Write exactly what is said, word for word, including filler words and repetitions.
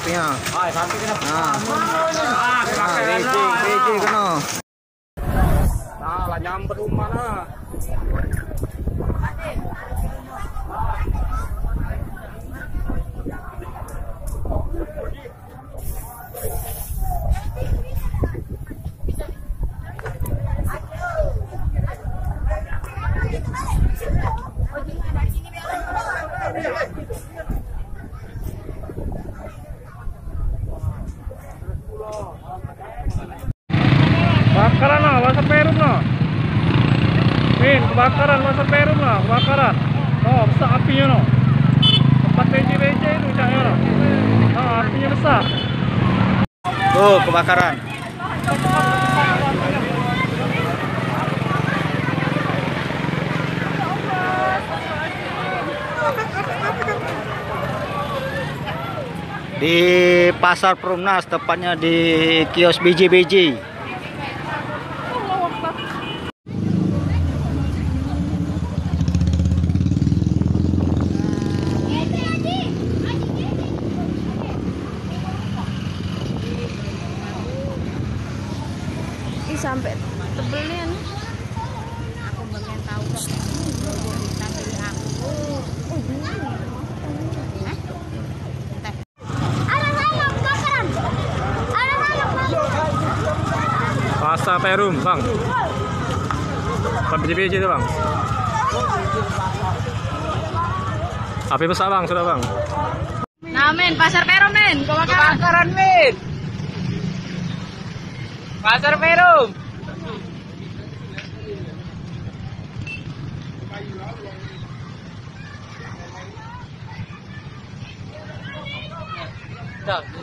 Ya. Ah, sampai kena. Ah. Ah, B J, B J kena. Nah, lah nyampe rumah nah. Kebakaran nah, pasar Perum nah. Min, kebakaran pasar Perum nah, kebakaran. Oh, besar apinyo nah. Tempat B J B J itu caknyo nah. Oh, apinyo besar. Tuh, kebakaran. Di Pasar Perumnas, tepatnya di kios B J B J. Ih, sampai tebel nih anu. Aku pengen tahu kok. Logo kita pilih aku. Hah? Pasar Perum, Bang. Bukan B J B J itu, Bang. Api besak, Bang, sudah, Bang. Nah, Min, Pasar Perum, Min. Kebakaran. Kebakaran, Min. Pasar Perum. Dah.